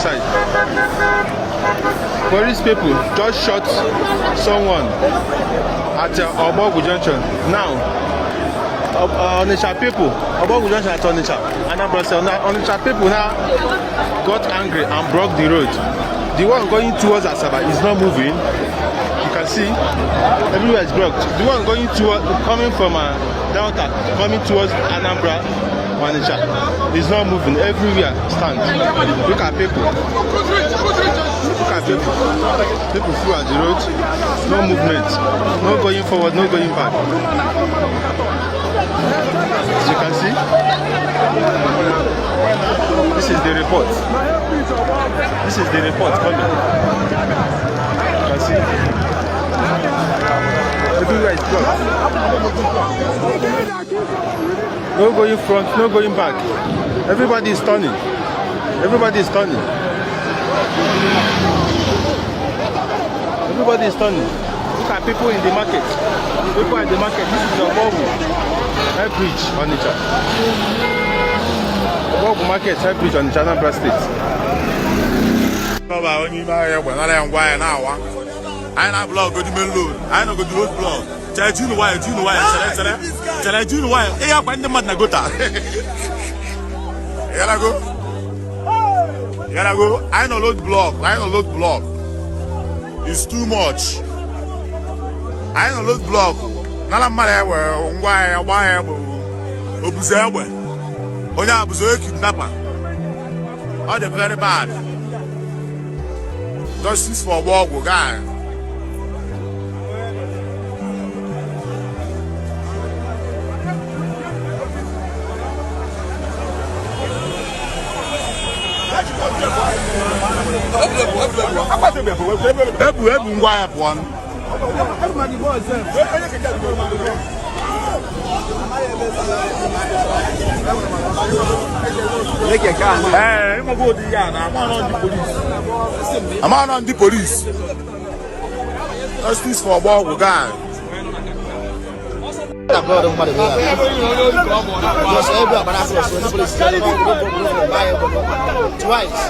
side. Police people just shot someone at Obogu Junction. Now, Onitsha people, Obogu Junction at Onitsha, Anambra State, Onitsha people now got angry and blocked the road. The one going towards Asaba is not moving. You can see everywhere is blocked. The one going toward, coming from Delta, coming towards Anambra, Onitsha, is not moving. Everywhere stand. Look at people. Look at people. People full at the road. No movement. No going forward, no going back. As you can see, this is the report. This is the report coming. You can see. Everywhere is blocked. No going front, no going back. Everybody is turning. Everybody is turning. Everybody is turning. Look at people in the market. People at the market. This is Obogu Head Bridge, Onitsha. Obogu Market, Head Bridge, Onitsha, Anambra State. Ọba onye ime ahịa egbe nara ya ngwa ahịa na-awa anyị na block godi main road, anyị nọgodi road block. Chere, jinu nwayọ, jinu nwayọ, chere, chere, chere, jinu nwayọ. Ihe akwa ndị mmadụ na gutter yarago yarago. Anyị nọ road block, anyị nọ road block. It's too much. Anyị nọ road block, nara mmadụ egbe, ngwa ahịa, gbaa ya egbe, obuze egbe. Onye a bụzi onye kidnapper. Ọ dị very bad. Justice for Ọgbọgwụ, guy. Ebu ebu ngwa ya pụọ. Ee, ịmago ụdị ya na ama nọ ndị polisi. Justice for Ọgbọgwụ, guy. Na blood mmadụ bụ ya. Because ebe agbara cross, onye polisi twice.